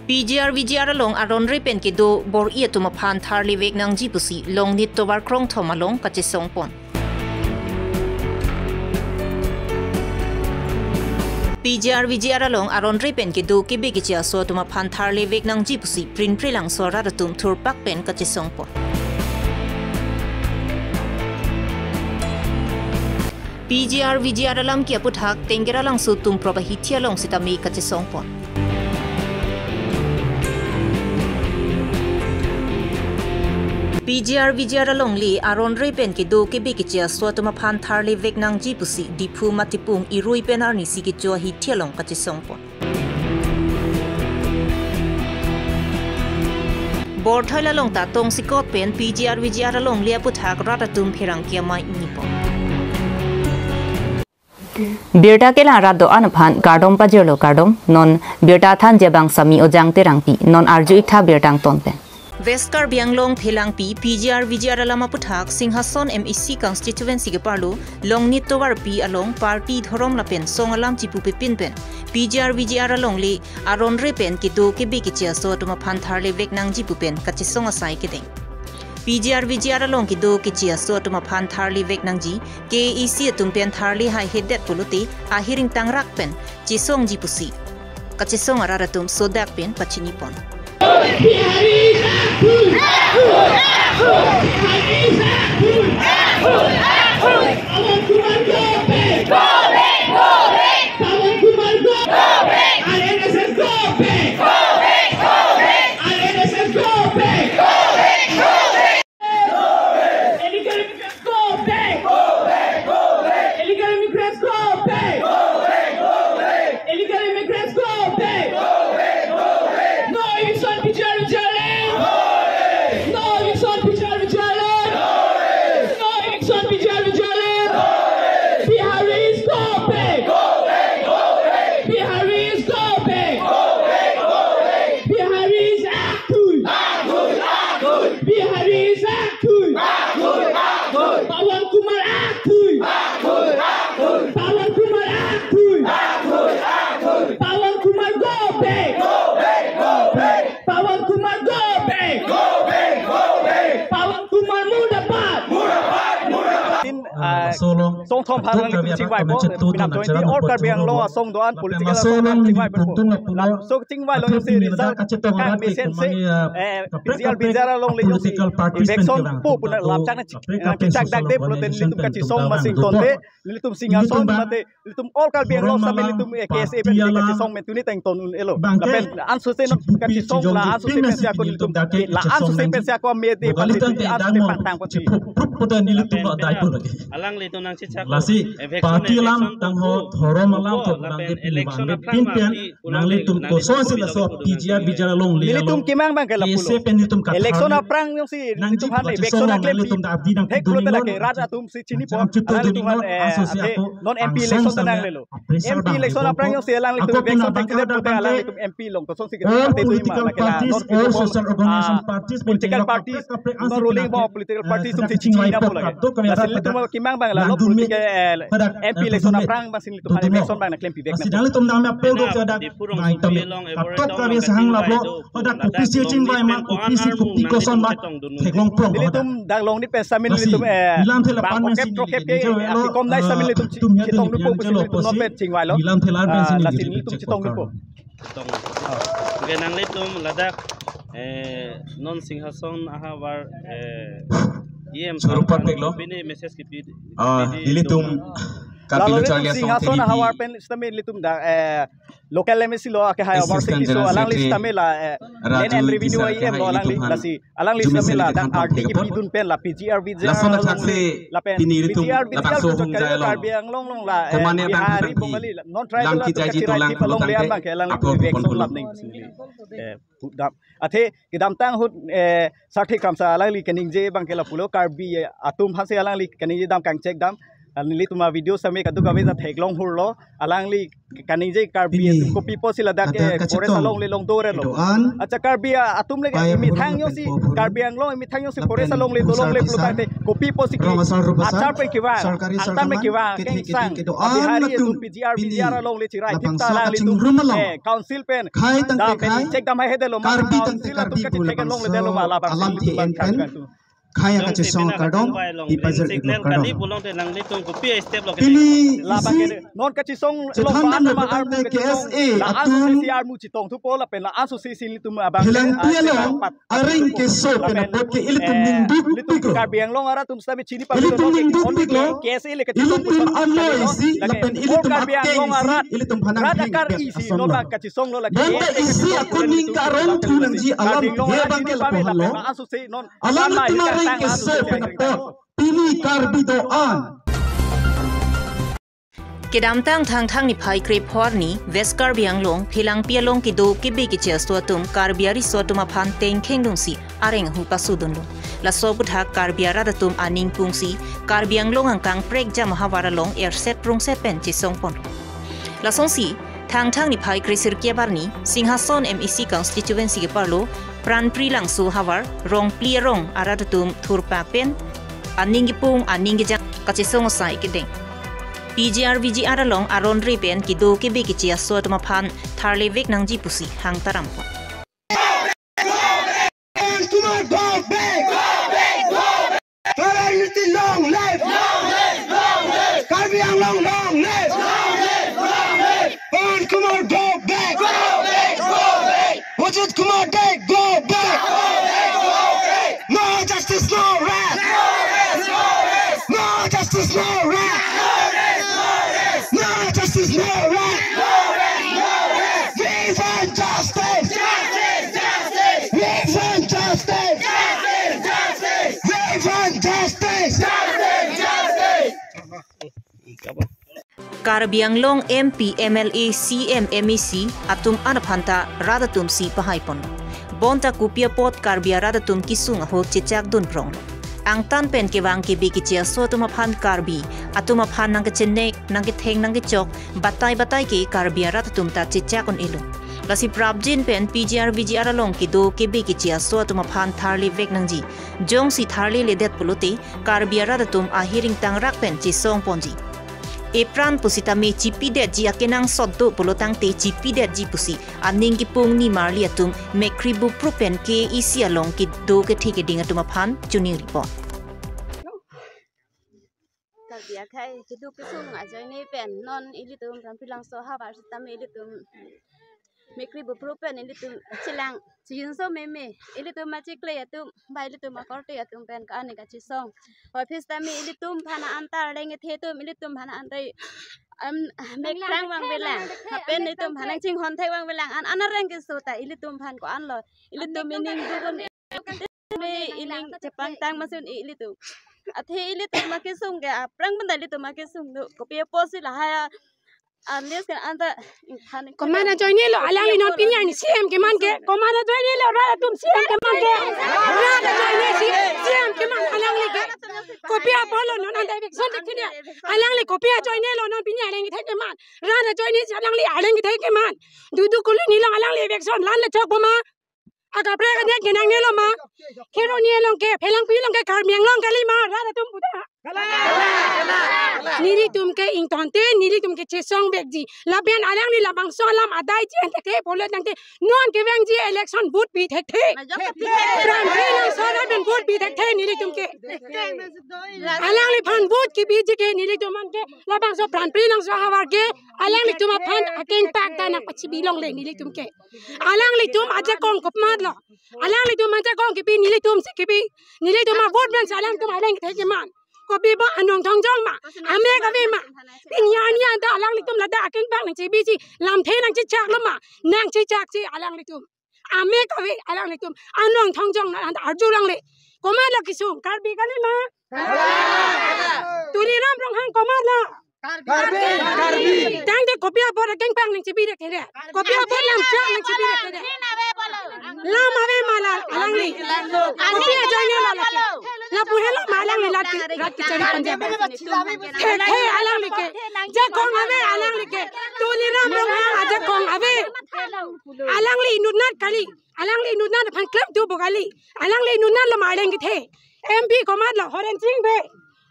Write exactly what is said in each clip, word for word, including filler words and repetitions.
P G R V G R along aron-re pen kedo bor-i atum aphan tharlevek nangji pusi Longnit tovar krongthom along kachesong pon. P G R V G R along aron-re pen kedo kebe keche aso atum aphan tharlevek nangji pusi Prinprilangso arat atum thurpak pen kachesong pon. P G R V G R alam ke aputhak Tenggeralangso Tumprop ahithi along sitame kachesong pon. P G R V G R alongle aron-re pen kedo kebe keche aso atum aphan tharlevek nangji pusi Diphu Matipung Irui pen arnisi kecho ahithi along kachesong pon. Borthaila along ta tongsekot pen P G R V G R alongle aputhak rat atum pherangke amei ingni pon. Birta kelang rat do-an aphan kardom pajirlo, kardom. Non birta thanji abang Sami Ojang Terangpi. Non arju-ik tha birta angton pen. West Karbi Anglong Phelangpi P G R V G R alam aputhak Singhason M A C constituency keparlo Longnit tovarpi along party, dhorom lapen song alam chipupe pin pen P G R V G R alongle aron-re pen kedo kebe keche aso atum aphan tharlevek nangji pu pen kachesong asai kedeng. P G R V G R along kedo keche aso atum aphan tharlevek nangji, K A A C atum pen tharle haihedet pulote ahiring tangrak pen chesongji pusi kachesong arat atum sodak pen pachini pon. Pawan Kumar, go back! Go back, go back! Pawan Kumar, go back! R N S S, go back! Go back, go back! R N S S, go back! Go back, go back! Illegal immigrants, go back! Go back, go back! Illegal immigrants, go back! Go back, go back! Illegal immigrants, go back! Go back, go back! No eviction, P G R V G R land! No eviction, P G R V G R land! No eviction, P G R V G R land! Biharis, go back! Go back, go back! Biharis, go back! Go back, go back! Biharis, act! Biharis, act! Pawan Kumar, act! Pawan Kumar, act! Pawan Kumar, go back! Pawan Kumar, go back! Pawan Kumar, murdabad! Tin, ah, songthom aphan alanglitum chingvaipo, pinam twenty All Karbi Anglong asong do-an political asong aphan chingvaipo. Laso chingvai along jongsi result kangmesen si, eh, P G R V G R alongle jongsi eviction po pu nanglamchak nangchechakdakde pulote nelitum kachesong masing tonte, nelitum Singhason mate nelitum All Karbi Anglong sitame nelitum, eh, K S A pen kachesong pen tuni tang ton un-elo. Lapen ansose non kachesong la ansose pensi ako nelitum, la ansose pensi ako mete pate tuni ansose pangtang pati. Alanglitum nangchechak. Lasi eviction, party alam tangho, dhorom alam lapen election aphrang pin pen nanglitum kosonsi laso P G R V G R alongle nelitum kemang abang ke lapulo. K S A pen nelitum katharlevek nangji pu kachesong nelitum ta abdi nang thek pulote lake rat atum si chinipo. Alanglitum, eh, non M P election ta nanglelo. M P election aphrang jongsi alanglitum eviction thekthedet pulote alanglitum M P along kosonsi ke party do ma lake la non political party, non ruling mo political party atum si chini na pu lake. Lasi nelitum kemang abang lalo political, eh, M P election aphrang abang si nelitum eviction abang nangklempivek nangpo. Nelitum dak P C chingvai ma, P C kopi koson ma theklong prong. Nelitum dak Longnit pen sitame nelitum, eh, bang okep trokep ke akekom nai sitame nelitum chetong nangpo pusi nelitum non pen chingvailo. Lasi nelitum chetong nangpo. Tong. Oke, nanglitum ladak, eh, non Singhason ahavar, eh, E M sir aphan pini message kipi, ah, kipi nelitum, lalo nelitum Singhason ahavar pen sitame nelitum dak, eh, local M A C lo ake hai ahavar sitame alangli sitame la, eh, Land and Revenue E M lo alangli, lasi alangli sitame la dak ardi kipidun pen la P G R V G R alongle lapen P G R V G R along Karbi Anglong along la, eh, Bihari, Bengali la non tribal atum kachirai thip alongle abang ke alangli eviction lap nangji. Eh, kedam, athe kedamtang ahut, eh, Sarthe Kramsa alangli kaningje abang ke lapulo, Karbi, eh, atum aphansi alangli kaningje dam kangchek dam. Nelitum a-video sami kadokave ta theklong hurlo. Alangli kaningje Karbi Pini atum kopi apotsi ladak ke kadak forest kacheton alongle longdore lo. Kedo-an. Acha Karbi atum le pai methang apor jongsi pen pon Karbi Anglong methang jongsi lapen forest alongle usar dolongle desa, pulotangte kopi apotsi ke rong asar rup asar, achar pen kevang, sorkari angtan pen sorkar kevang, kethe keting kengsang. Kedo-an Bihari atum atum P G R, pini V G R alongle chirai labangso tipta alangli atum achingrum along. Eh, council pen khei tangte dam pen khei, check dam hai hede lo ma, Karbi tangte council atum Karbi kachethek pu alongle labangso de lo ma labang alamthe ilitum en bang pen kang kang tu. Khei jongsi akachesong pina akardom, katung bai along ipajir green signal kedo kardom. Kali pulotangte nanglitum kopi a-step lo kete. Pini labang isi kete. Non kachesong lo chethan pa dan tama armu pulotangte kachesong. K S A la-an atum sesi armu chetong thupo lapen la-an sesi ilitum abang phelangpi eh, along pat areng keso pen lapen apot ke ilitum eh, ningduk ilitum piklo. Karbi Anglong arat atum seta chini pa ilitum ningduk piklo. K S A le kachesong ilitum puson amoi kali lo. Isi lake lapen ilitum Karbi Anglong arat isi ilitum phanang rat akar isi asomlo. Non bang kachesong lo lake. Bonta isi akun ning karong thu nangji alam Karbi Anglong he arat bang ke chini lapu pame halo. Lapen la-an sesi non alam lama ilitum hita areng tang keso aso pen apot pini Karbi do-an. Kedamtang Thangthang niphai krepho arni West Karbi Anglong Phelangpi along kedo kebe keche aso atum Karbi ariso atum aphan tengkheng dungsi areng ahu pasudunlo. Laso aputhak Karbi arat atum aning pungsi Karbi Anglong angkang prekjam ahavar along erset prungset pen chesongponlo. Lasonsi Thangthang niphai kresirkep arni Singhason M A C constituency keparlo Pranpri Langso havar Rongpli arong arat atum thurpak pen aning kepung aning kejang kachesong asai kedeng. P G R V G R along aron re pen kedo kebe keche aso atum aphan tharlevek nangji pusi hangtarampon. Pawan Kumar, go back! Go back! Go back! Pawan Niti, long live! Long live! Long live! Karbi Anglong, long live! Long live! Long live! Pawan Kumar, go back! Go back! Go back! Ajit Kumar Dey, go back! Go back! Go back! No justice, no rest! No rest! No rest! No justice, no rest! No rest! No rest! No justice, no rest! No rest! No rest! We want justice! Justice! Justice! We want justice! Justice! Justice! We want justice! Justice! Justice! Karbi Anglong M P, M L A, C M, M A C atum an aphanta rat atum si pahaiponlo. Bonta kopi apot Karbi arat atum kesung ahut chechakdun pronglo. Angtan pen kevang kebe keche aso atum aphan Karbi atum aphan nangkechenek, nangketheng, nangkechok, batai batai ke Karbi arat atum ta chechak un-elo. Lasi prapjin pen P G R V G R along kedo kebe keche aso atum aphan tharlevek nangji. Jongsi tharleledet pulote Karbi arat atum ahiring tangrak pen chesongponji. Epran pusitame chipidetji, akenangsot do pulotangte chipidetji pusi aning kepung nimarli atum mekkri buprup pen K A A C along kedo kethe keding atum aphan choningri pon. Karbi akhei keduk kesung ajoine pen non ilitum Pranpri Langso havar sitame ilitum mekkri buprup pen ilitum chelang chijinso meme, ilitum machikle atum ba ilitum akorte atum pen ka-an kachesong. Office tame ilitum aphan antar leng ethe atum ilitum aphan antar, um, mek lang vangvelang. Hapen ilitum aphan nangchinghon thek vangvelang. An an areng keso ta ilitum aphan ko-an lo. Ilitum ining dugun me ining chepangtang masun ilitum. Athe ilitum akesung ke aphrang benda ilitum akesung do. Kopi apotsi lahai a, unless kan anta than komat ajoine lo, alangli non pini arni C M keman ke, komat ajoine lo, rat atum C M keman ke, rat ajoine si C M keman alangli ke. Kopi apotlo non anta eviction thekthedetji. Alangli kopi ajoine lo non pini arleng kethek keman. Rat ajoine si alangli arleng kethek keman. Dudu colony along alangli eviction lan le chokpo ma. Akaprek adet ke nangnelo ma. Kheroni along ke, Phelangpi along ke, Karbi Anglong kali ma, rat atum puta. Nelitum ke ingtonte, nelitum ke chesongvekji. Lapen alangli labangso alam adai ji ente ke polo tangte non kevangji election vote pi thekthe. Pranpri Langso lapen vote pi thekthe nelitum ke. Alangliphan vote kebiji ke nelitum an ke labangso Pranpri Langso havar ke alanglitum aphan akengpak ta nangpachibi longle nelitum ke. Alanglitum ajakong komatlo. Alanglitum ajakong kepi nelitum si kepi. Nelitum avote pen si alangtum arleng kethek keman. Kopi bo anong thongjong ma. Amek ave ma. Pini arni anta alanglitum ladak akengpak nangchebiji. Lamthe nangchechaklo ma. Nangchechakche alanglitum. Amek ave alanglitum. Anong thongjong na anta arju longle. Komatlo kesung? Karbi kali ma. Tuliram Ronghang komatlo? Karbi, Karbi. Tangte kopi apot akengpak nangchebi thekthe. Kopi apot lamchak nangchebi thekthe. Lam ave ma la alangli. Kopi ajoine lo lake. Lapu helo ma alangli rat ke, rat kechari ponji. Thekthe alangli ke. Jakong ave alangli ke. Tuliram Ronghang ajakong ave. Alangli inutnat kali. Alangli inutnat aphan klemthu bo kali. Alangli inutnat lo ma arleng kethe. M P komat lo, Horen Sing Bey.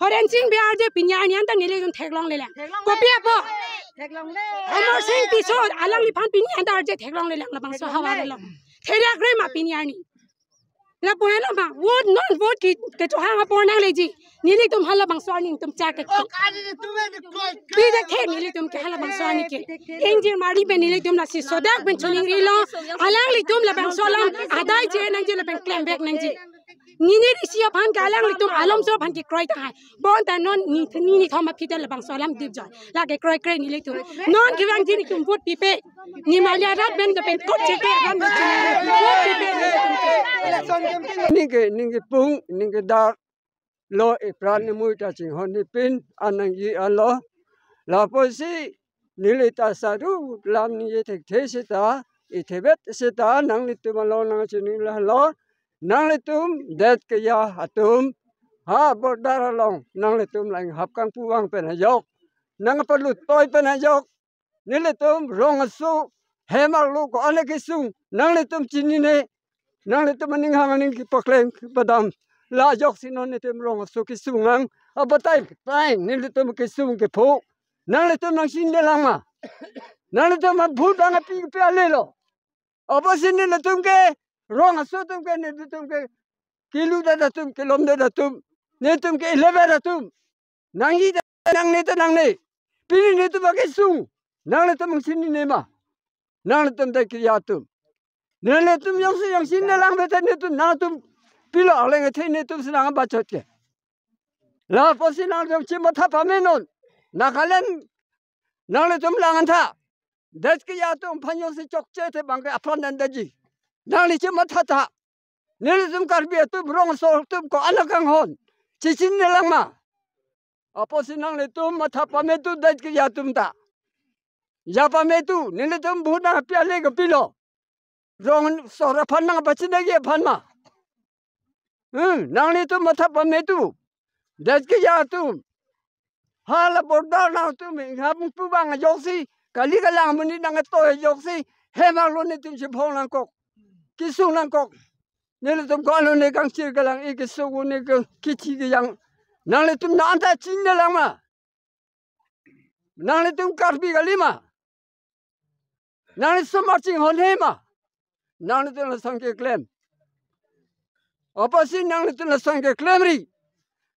Horen Sing Bey arje pini arni anta nelitum theklonglelang. Kopi apot? Amar Sing Tisso alangliphan pini anta arje theklonglelang labangso havar along. Therak re ma pini arni. Lapu helo ma, vote non vote ke, kechohang apor nangleji. Nelitum halabangso arni tum chak ke. Pi de ke nelitum ke halabangso arni ke. Ingjir mari pen nelitum lasi sodak pen choningrilo. Alanglitum labangso alam adai je nangji lapen klem bek nangji. Nini isi aphan ke alanglitum alomso aphan kekroi tahai. Bonta non ni, ni, ni thom aphi te labangso alam dip joi. Lake kroikre nelitum. Non kevangji nelitum vote pipe. Ni malia rat pen lapen kot cheke ran vote pipe nelitum ke. Ning ke, ning kepung, ning kedarlo epran emui ta chinghon ni pin an nangji alo. Lapusi neli ta saru lam ningje thekthe seta, ithebet seta, nanglitum along nangchininglelo. Nanglitum det keya atum, ha border along nanglitum lang hap kangpu vang pen ajok, nangpalut toi pen ajok. Nelitum rong aso, hem arlo ko-an kesung, nanglitum chinine. Nanglitum aning hang aning kepakleng kepadam. La ajoksi non nelitum rong aso kesung nang. Abatai tai nelitum kesung kepho. Nanglitum nangchinine lang ma? Nanglitum abhut ang api pe alelo. Apotsi nelitum ke rong aso atum ke nelitum ke kilu det atum, kilom det atum, nelitum ke eleven atum. Nangji ta nangne ta nangne. Pini nelitum akesung. Nanglitum nangchinine ma? Nanglitum ta keya atum. Nelitum jongsi jongsi nelang bete nelitum nangtum pilo arleng kethe nelitum si nang bachot ke. Lapusi nangtum chimatha pame non. Nagaland nanglitum lang-an tha. Det keya atum aphan jongsi chokche te bang ke apran dan daji. Nangli chimatha tha. Nelitum Karbi atum rong aso atum ko-an akanghon. Chichinine lang ma? Apotsi nanglitum matha pame tu det keya atum ta. Ja pame tu, nelitum vote nangpi ale ke pilo. Rong aso aphan nangpachinine aphan ma? Hmm, nanglitum matha pame tu. Det keya atum. Hala border nangtum inghap pu bang ajoksi, kali kalang amonit nangtoi ajoksi, hem arlo nelitum chiphong nangkok, kesung nangkok. Nelitum ko-an lo ne kangchir kelang, e kesung ne ke kithi kejang. Nanglitum nang anta chinine lang ma? Nanglitum Karbi kali ma? Nangli somar chinghon he ma? Nanglitum lason keklem. Apotsi nanglitum lason keklem ri.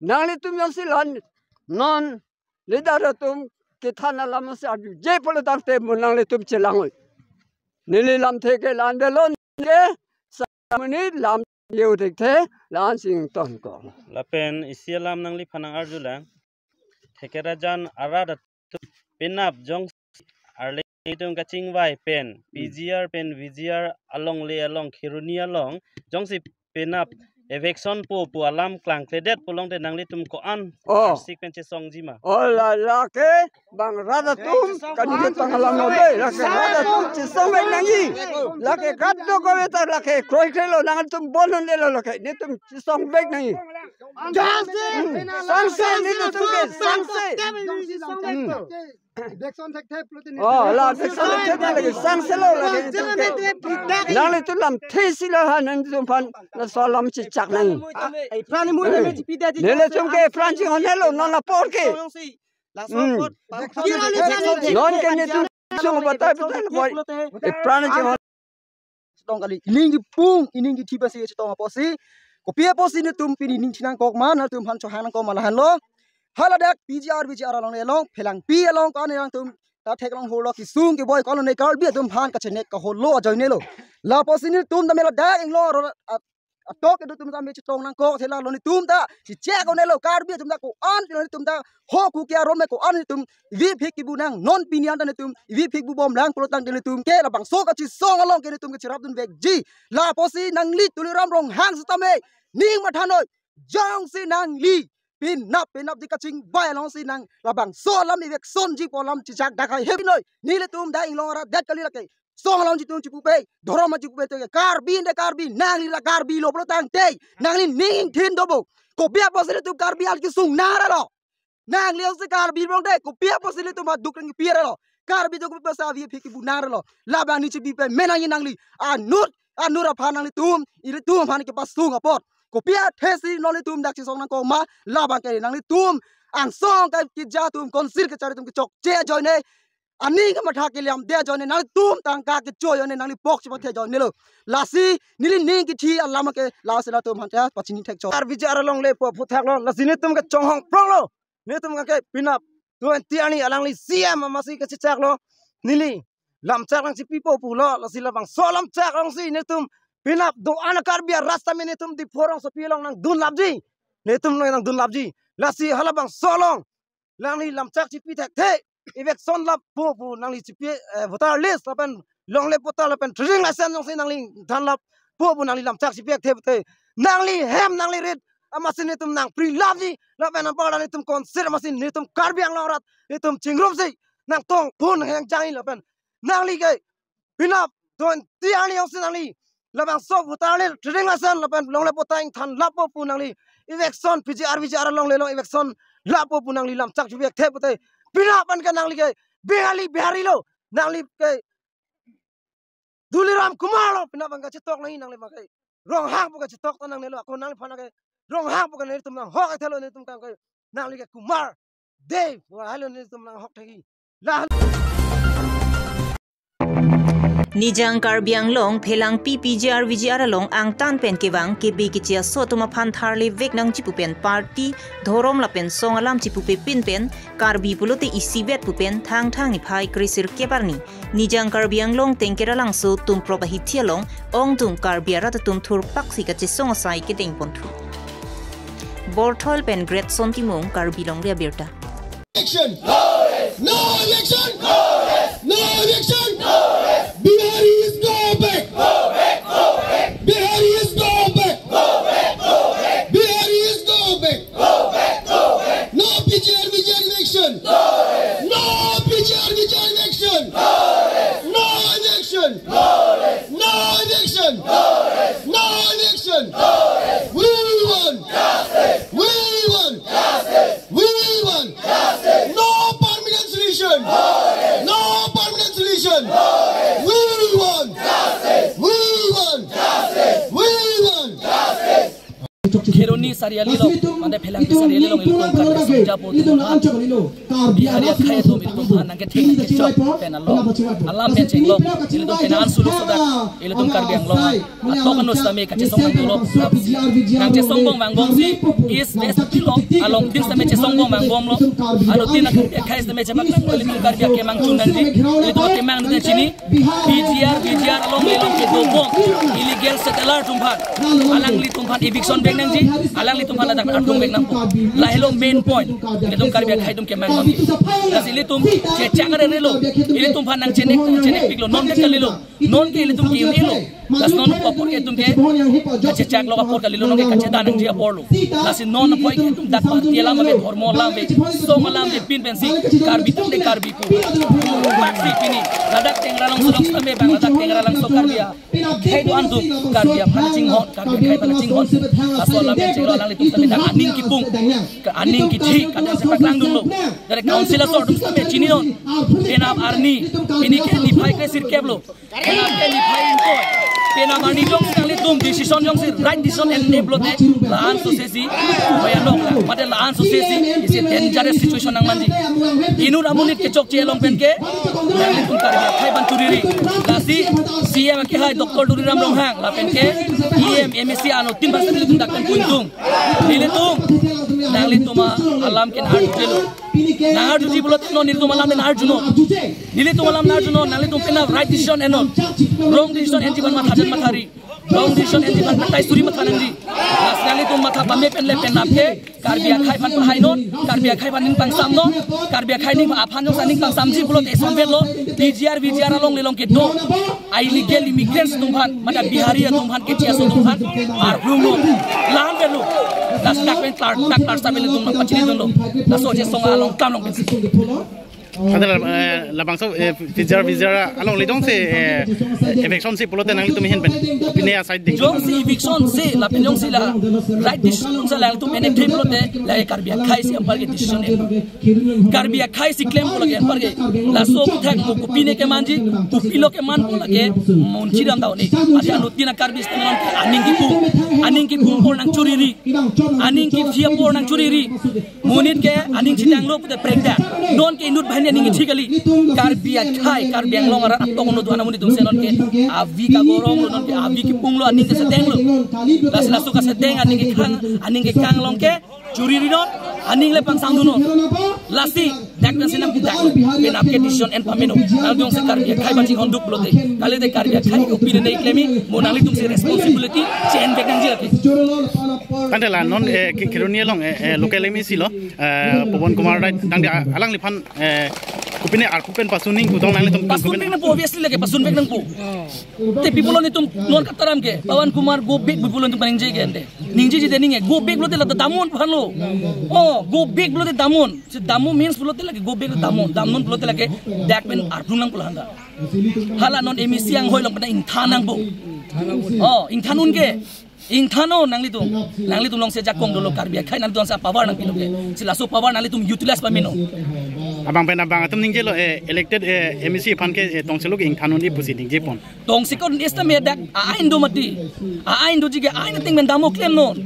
Nanglitum jongsi lan non leader atum kethan alam si arjuje pulo tangte mo nanglitum chelang-oi. Neli lamthe ke la-an det lo ke, sa amonit lam jeu thekthe, la-an si ingtonkok. Lapen isi alam nangliphan nang-arjulang. Thekerajan arat atum penap jongsi arleng atum kachingvai pen, Hmm. P G R pen V G R alongle along, Kheroni along, jongsi penap eviction po pu alam klangkledet pulote nanglitum ko-an Oh. arsik pen chesongji ma? Oh, la, lake bang rat atum kaningje panghalam lo de, lake rat atum chesong vek nangji. Lake gat do ko veta lake kroikrelo, nangtum bon unlelo lake, nelitum chesong vek nangji. Hmm. Sangse nelitum ke, sangse. Hmm. Oh, la eviction thekthe lake, sangse lo lake nelitum ke. Nanglitum lamthe si la ha nangtum aphan laso alam chichak nang. Nelitum ke apran chinghon helo non apor ke. Hmm. Non ke nelitum sung batai batai lo. Apran chinghon chetong kali, ining kepung, ining kethe pasi chetong apotsi. Kopi apotsi nelitum pini ning chinangkok ma, nangtum aphan chohang nangkok ma lahenlo. Haladak P G R, V G R along nelong, phelangpi along ko-an nangtum ta theklong holo, kesung keboi ko-an lo ne Karbi atum aphan kachenek kaholo ajoinelo. Lapotsi nelitum tame ladak inglong arat at-, atok kedo atum tame chetong nangkok, thela lo nelitum ta chichek unelo, Karbi atum ta ko-an lo nelitum ta ho kukia ron me ko-an nelitum vip hik kibu nang, non pini anta nelitum vip hik bubom lang pulo tangte nelitum ke labangso kachesong along ke nelitum ke cherapdun vekji. Lapotsi nangli Tuliram Ronghang setame ning mathanoi, jongsi nangli penap penapji kachingvai alongsi nang labangso alam evictionji pu alam chichak dak hai hepinoi. Nelitum dak inglong arat det kali lake. song along chitum chipupe, dhorom chipupe te Karbi de Karbi, nangli la Karbi lo pulo tangte, nangli ning thin dobo. Kopi apotsi ilitum Karbi al kesung nang ra lo. Nangli osi Karbi bong de, kopi apotsi ilitum aduk nangpi ra lo. Karbi do kopi apotsi avi aphi kebu nang ra lo. Labang ni chibi pen menang nangli. Anut, anut aphan nanglitum, ilitum aphan kepasung apot. Kopi athesi non ilitum dak chesong nangkok ma, labang ke nanglitum angsong ke keja atum, council kechari atum kechokche ajoine, aning kematha keliam de ajoine, nanglitum tangka kecho ajoine, nangli pok chepathe ajoine lo. Lasi neli ning kithi alam ke lasi latum aphan ta pachini thekchok. Karbi Jar alongle po phuthak lo, lasi nelitum kechonghong prong lo. Nelitum ke penap twenty arni alangli C M amatsi kachechak lo. Neli lamchak nangchipipo pulo, lasi labangso lamchak alongsi nelitum penap do-an Karbi arat tame nelitum Diphu rongsopi along nangdun lapji. Nelitum nangdun lapji. Lasi halabangso along nangli lamchak chipi thekthe, eviction lappo pu nangli chipi, eh, voter list lapen longle patta lapen trading license jongsi nangli than lappo pu nangli lamchak chipi thekthe pute, nangli hem nangli rit amatsi nelitum nangpri lapji, lapen anparta nelitum council amatsi nelitum Karbi Anglong arat nelitum chingrumsi nangtong phun heng jangji lapen nangli ke penap twenty arni jongsi nangli labangso voter list, trading license lapen longle patta ingthan lappo pu nangli eviction P G R V G R alongle along eviction lappo pu nangli lamchak chipi thekthe pute, penap an ke nangli ke Bengali Bihari lo, nangli ke Tuliram Kumar lo, penap an kachetok nangji, nangli ma ke Ronghang pu kachetok ta nangne lo, ako nangliphan ke Ronghang pu ke nelitum nanghok thelo, nelitum ke nangli ke Kumar Dev, wahai lo nelitum nanghok thekji. La Nijang Karbi Anglong Phelangpi P G R V G R along angtan pen kevang kebi keche aso atum aphan tharlevek nangji pu pen party, dhorom lapen song alam chipupe pin pen Karbi pulote isivet pu pen Thangthang niphai kre sirkep arni Nijang Karbi Anglong Tengkeralangso Tumprop ahithi along ongdung Karbi arat atum thurpaksi kachesong asai kedeng ponthu. Borthol pen Greatson Timung, Karbi Longri Abirta. Election! No election! No election! Bihari is go back! Bihari is go back! Bihari is go back! No P G R V G R election! No P G R V G R election! No election! No election! No election! We want! We want! We want! No permanent solution! No permanent solution! We want! We want! We want! Kheroni Sariali along, mane Phelangpi Sariali along ilitum Karbi Songja po atum aphan, Bihari akhei atum ilitum aphan nangkethek nangkechok pen along alam pen chenglok, ilitum pen an suluk sodak ilitum Karbi Anglong atok anus tame kachesong nangdunlo. Nangchesong bom vangbomsi East West tilo, along tin tame chesong bom vangbomlo. Ado tin akhei tame chepak ilitum Karbi akemang chun nangji, ilitum akemang nangji chini. P G R, V G R alongle along kedobom illegal settler atum aphan, alanglitum aphan eviction vek nangji, alanglitum aphan ladak ardung vek nangpo. Lahelo main point. Ilitum Karbi akhei atum kemang nangji. Lasi ilitum chechak arerelo. Ilitum aphan nangchenek, nangchenekpiklo. Non ke kalilo. Non ke ilitum ke-un-elo. Lasi non apor ke itum ke kachechaklok apor kalilo, non ke kachedan nangji apor lo. Lasi non apor ke itum dak party alam ave, dhormo alam ave, song alam ave, pin pensi Karbi tangte Karbi pu. Paksi pini ladak Tengralangso along tame bang, ladak Tengralangso Karbi akhei do-an atum, Karbi aphan chinghon, Karbi akhei aphan chinghon. Laso alam pen chenglok alanglitum tame dak aning kipung, aning kithi, kadang sepak langdunlo. Dari council asor atum tame chininon. Penap arni, pini ke niphai kre sirkep lo. Penap ke niphai ingkoi. Penap arni jongsi nanglitum decision jongsi right decision en-e pulote, la-an sosesi bhayonok, mate la-an sosesi isi dangerous situation nangmanji. Inut amonit kechokche along pen ke nanglitum Karbi akhei aphan churiri. Lasi C M akehai Doctor Tuliram Ronghang lapen ke E M, M A C ano tin bas ilitum dak pen kuntung. Nelitum, nanglitum alam ke nang-arjutelo. Nang-arjuji pulote non nelitum alam nang-arjunon. Nelitum alam nang-arjunon, nanglitum penap right decision ennon. Wrong decision enji aphan mathadet mathari. Wrong decision enji aphan katai suri matha nangji. Lasi nanglitum matha pame pen le penap ke Karbi akhei aphan pahainon, Karbi akhei aphan ning pangsamnon, Karbi akhei ning aphan jongsi ning pangsamji pulote sonbetlo, P G R, V G R alongle along kedo illegal immigrants atum aphan, mate Bihari atum aphan, keche aso atum aphan arlumnon. La-an avelo. Lasi dak pen klar, dak klar sa pen ilitum nangpachinidunlo. Laso chesong along klam long pensi. Ante la, eh, labangso, eh, P G R, P G R alongle jongsi, eh, eviction si pulote nanglitum ahin pen pine asai ding. Jongsi eviction si, lapen jongsi la right decision si nanglitum pen thip pulote, la Karbi akhei si anparke decision en. Karbi akhei si klempo lake anparke. Laso aphuthak mo kopine kemanji, kopilo kemanpo lake, monchi dam ta-o ni. Adi anuttin a-Karbi stem along ke aning kipung, aning kipung apor nangchoriri, aning kiphi apor nangchoriri. Monit ke aning chetanglo pute prekda. Non ke inut banghini aning kethi kali. Karbi akhei, Karbi Anglong arat atok onut do-an amonit atum si non ke avi kagorong lo, non ke avi kipung lo, aning keseteng lo. Lasi laso keseteng, aning kekang, aning kekang along ke choriri non, aning le pangsang dun non. Lasi dak pensi nangpudak lo. Pen apke decision en pame non. Nangdung si Karbi akhei aphan chinghon duk lote, kalite Karbi akhei kopi de nei klemi, mo nanglitum si responsibility che-en vek nangji lake. Ante la non, eh, Khe-, Kheroni along, eh, eh, local M A C lo, eh, Pawan Kumar Rai, tangte alangliphan, eh, kopine arpu pen pasun ning putong nanglitum pasun kopine vek nangpo, obviously lake pasun vek nangpo. Te pi pulo netum non kataram ke, Pawan Kumar go back pu pulo netum paningje ke ante. Ningjeji de ningje, go back pulote la damnon aphan lo. Oh, go back pulote damnon. Si damnon means pulote lake go back damnon. Damnon pulote lake dak pen arpu nangpo la handa. Hala non M A C anghoi along pen ingthan nangpo. Oh, ingthan un ke. Ingthan non nanglitum. Nanglitum along si ajakong dolo Karbi akhei, nanglitum si power nangpilo ke. Si laso power nanglitum utilize pame non. Abang pen abang atum ningjelo, eh, elected, eh, M A C aphan ke, eh, tongseklo ke ingthan un-e pusi ningje pon. Tongseklo un-e seta me dak a-ain do mati. A-ain doji ke ain atheng pen damnon, klemnon.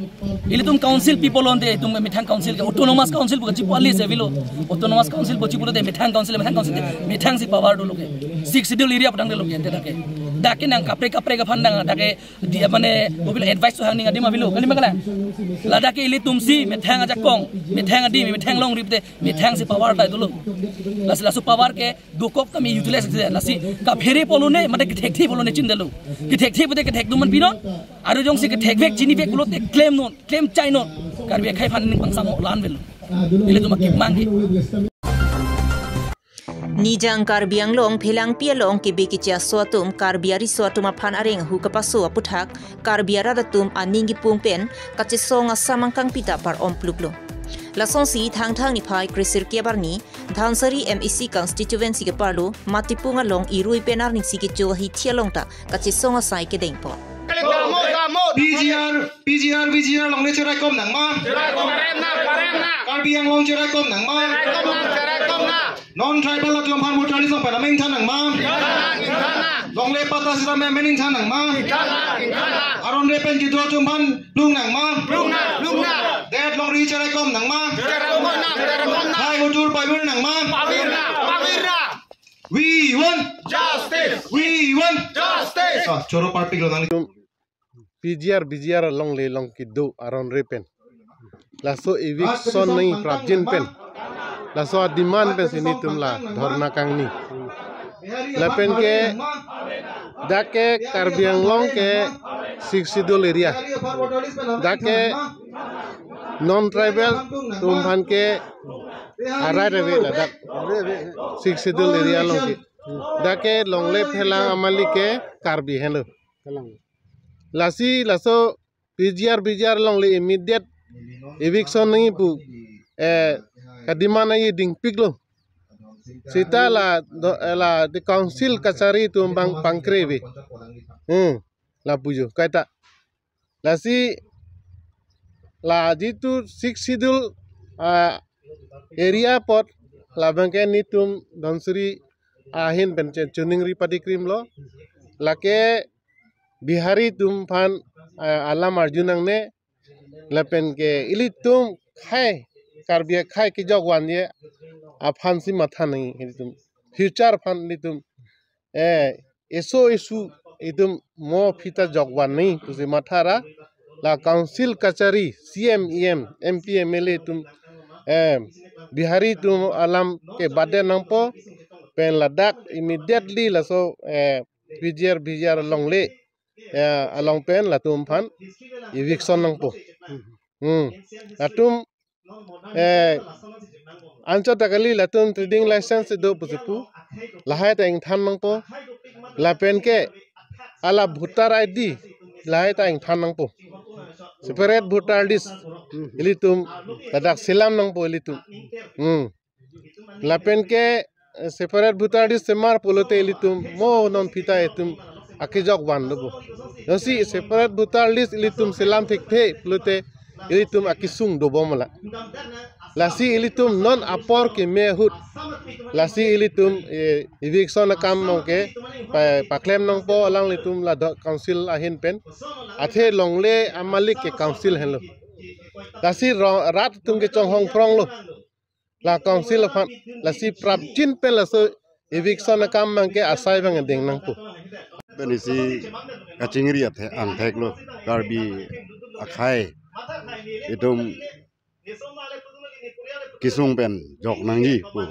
Ilitum council people onte, itum methang council ke, autonomous council pu kachipu alis avelo. Autonomous council pu chipulote methang council, methang council te, methang si power dolo ke. Sixth Schedule area pu tangte lo ke ante dak ke. Dak ke nang kaprek kaprek aphan nang dak ke dia mane mobil advice so hangning adim avelo. Kali ma kalang? Ladak ke ilitum si methang ajakong, methang adim, methang longri pute, methang si power ta dolo. Lasi laso power ke dokok kami utilize te, lasi kaphere pulo ne, mate kethekthe pulo ne chindelo. Kethekthe pute kethek do man pinon. Aro jongsi kethek vek chini vek pulote klemnon, klem chainon. Karbi akhei aphan ning pangsamo la-an avelo. Ilitum akip mang ke. Nijang Karbi Anglong Phelangpi along kebe keche aso atum Karbi ariso atum aphan areng ahu kapaso aphuthak Karbi arat atum aning kipung pen kachesong asam angkang pita par-om pluklo. Lasonsi Thangthang niphai kresirkep arni Dhansiri M A C constituency keparlo Matipung along irui pen arnisi kecho ahithi along ta kachesong asai kedengpon. P G R, P G R, P G R alongle cheraikom nangma? Karbi Anglong cheraikom nangma? Non tribal atum aphan voter list along pen amen ingthan nangma? Longle patta sitame amen ingthan nangma? Aron re pen kedo atum aphan plung nangma? Det longri cheraikom nangma? Hai hutur pavir nangma? We want justice. We want justice. Ah, choro parpik lo nang. P G R, P G R alongle along kedo aron re pen. Laso eviction nangji prapjin pen. Laso a-demand pensi netum la dhorna kangni. Lapen ke dak ke Karbi Anglong ke Sixth Schedule area. Dak ke non tribal atum aphan ke a-right ave ladak. Sixth Schedule area along ke. Dak ke longle phelang amalik ke Karbi henlo. Lasi laso P G R, P G R alongle immediate eviction nangji pu, eh, ka-demand nangji dingpiklo. Seta la do, eh, la the council kachari atum abang pangkre ave. Hmm, lapu jo kaita. Lasi la jitu Sixth Schedule, ah, area apot labang ke netum Dhansiri ahin pen chen choningri padikrimlo. Lake Bihari atum aphan, ah, alam arju nangne, lapen ke ilitum khei, Karbi akhei kejok vanji aphan si matha nangji ilitum. Future aphan ilitum, eh, eso eso itum mo aphi ta jok van nangji pusi matha ra, la council kachari, C M, E M, M P, M L A atum, eh, Bihari atum alam ke baden nangpo, pen ladak immediately laso, eh, P G R, P G R alongle, eh, along pen latum aphan eviction nangpo. Hmm. Latum, eh, anchot ta kali, latum trading license do pusi pu. Lahai ta ingthan nangpo. Lapen ke hala voter I D lahai ta ingthan nangpo. Separate voter list ilitum ladak selam nangpo ilitum. Hmm. Lapen ke eh, separate voter list semar pulote ilitum mo non pita itum akejok van dobo. Jongsi separate voter list ilitum selam thekthe pulote ilitum akesung dobom la. Lasi ilitum non apor keme ahut, lasi ilitum, eh, eviction akam abangke pa-, paklem nangpo, alanglitum ladak council ahin pen. Athe longle amalik ke council henlo. Lasi rong, rat atum kechonghong phronglo la council aphan, lasi prapjin pen laso eviction akam abangke asai abang deng nangpo. Pen isi kachingri athe angthek lo, Karbi akhei itum kesung pen jok nangji pu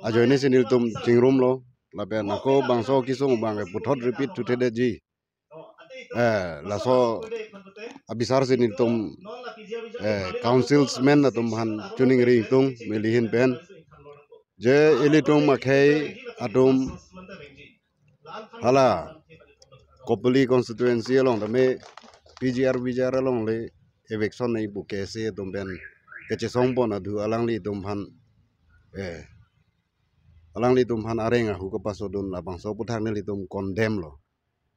ajoine si nelitum chingrumlo, lapen ako bangso kesung abangke puthot repeat thuthe-detji. Eh, laso abisar si nelitum, eh, councilmen atum aphan choningri ingtung, meli ahin pen. Je ilitum akhei atum hala Kopili constituency along tame P G R V G R along le eviction nai pu ke isi atum pen kechesong pon adu alanglitum aphan, eh, alanglitum aphan areng ahu kepasodun labangso aphuthak nelitum condemn lo.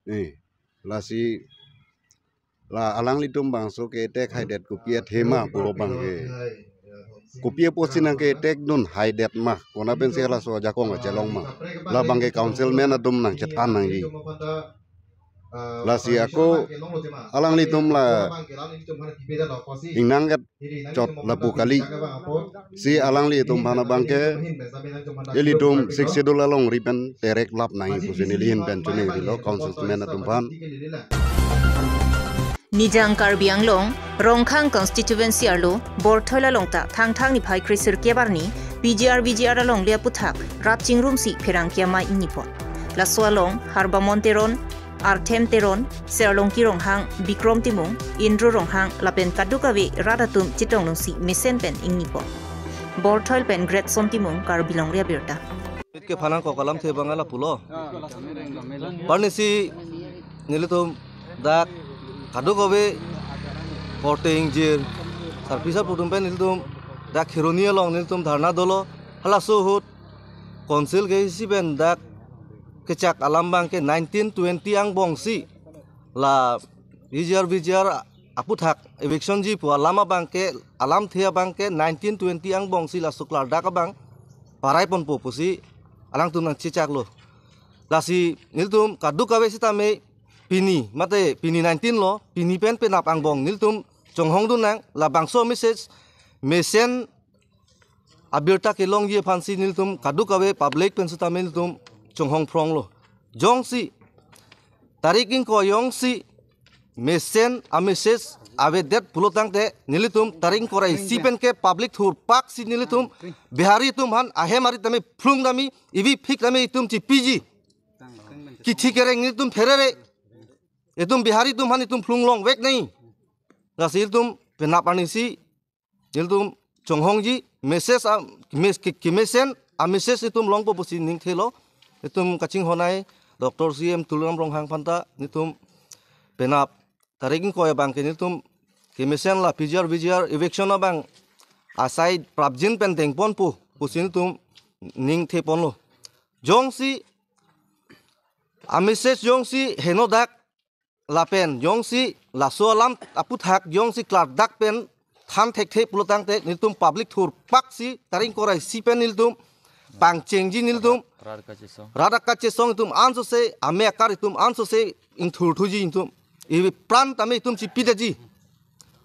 Eh, lasi la alanglitum bangso ke-attack haidet kopi athema pulo abangke, kopi apotsi nangke-attack dun haidet ma, kona pensi halaso ajakong achelong ma, labangke councilmen atum nangchethan nangji. Lasi ako alanglitum la ingnang et chot lapu kali. Si alanglitum aphan abangke ilitum Sixth Schedule alongri pen terek lap nangji pusi neli ahin pen choningrilo councilmen atum aphan. Nijang Karbi Anglong, Rongkhang constituency arlo, Borthoi along ta Thangthang niphai kre-sirkep arni, P G R V G R alongle aphuthak, rap chingrumsi pherangke amei ingnipon. Laso along, Harbamon Teron, Arthem Teron, Serlongki Ronghang, Bikrom Timung, Indro Ronghang, lapen kadokave rat atum chetong nungsi mesen pen ingnipon. Borthoi pen Greatson Timung, Karbi Longri Abirta. Mit ke phanang kok alamthe abang lapulo. Arnisi nelitum dak kadokave korte ingjir, sarpi sarpo atum pen nelitum dak Kheroni along nelitum dharna dolo. Halaso ahut council ke isi pen dak kechak alam abangke nineteen twenty angbongsi la P G R V G R aphuthak evictionji pu alam abangke, alamthe abangke nineteen twenty angbongsi laso klardak abang parai ponpo pusi alangtum nangchechaklo. Lasi nelitum kadokave sitame pini, mate pini nineteen lo, pini pen penap angbong nelitum chonghong dun nang, labangso message mesen abirta kelongji aphansi nelitum kadokave public pen sitame nelitum chonghong phronglo. Jongsi tarik ingkoi jongsi mesen a-message avedet pulo tangte nelitum tarik ingkoi ra isi pen ke public thurpaksi nelitum Bihari atum aphan ahem ari tame phlung dami, ivi phik tame itum chipiji. Kithi kereng nelitum pherere. Itum Bihari atum aphan itum phlung longvek nai. Lasi itum penap arnisi nelitum chonghongji message a, mes-, ke, kemesen a-message itum longpo pusi ningthelo. Itum kachinghon ai Doctor C M Tuliram Ronghang aphanta nelitum penap tarik ingkoi abangke nelitum kemesen la P G R V G R eviction abang asai prapjin pen dengponpo pusi nelitum ningtheponlo. Jongsi a-message jongsi henodak lapen jongsi laso alam aphuthak jongsi klardak pen than thekthe pulo tangte nelitum public thurpaksi tarik ingkoi ra isi pen nelitum pangchengji nelitum. Rat akachesong. Rat akachesong itum ansose, ame akar itum ansose ingthurthuji itum. Ipran tame itum chipidetji.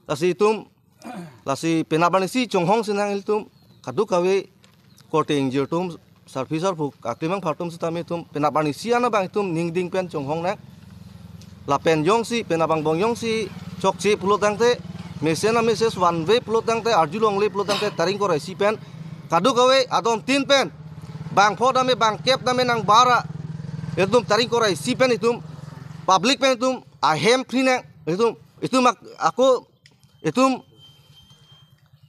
Lasi itum, lasi penap arnisi chonghong sinang ilitum, kadokave korte ingjir atum, sarpi sarpo, aklimang phartum sitame itum, penap arnisi ana abang itum ningding pen chonghong nang. Lapen jongsi, penap angbong jongsi chokche pulo tangte, mesen a-message one way pulo tangte, arjulongle pulo tangte, tarik ingkoi ra isi pen, kadokave adon tin pen, bangpho tame, bangkep tame nang bara, itum tarik ingkoi ra isi pen itum, public pen itum, ahem free nang, itum, itum ak-, ako, itum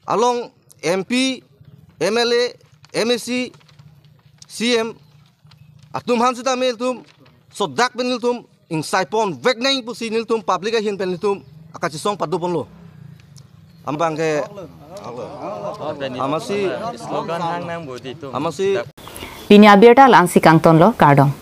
along M P, M L A, M A C, C M, atum aphan sitame itum sodak pen itum ingsaipon vek nang pusi nelitum public ahin pen itum akachesong padoponlo. Ambang ke amatsi slogan hang nang bodi itum. Amatsi Pini abirta la-ansi kangtonlo, kardom.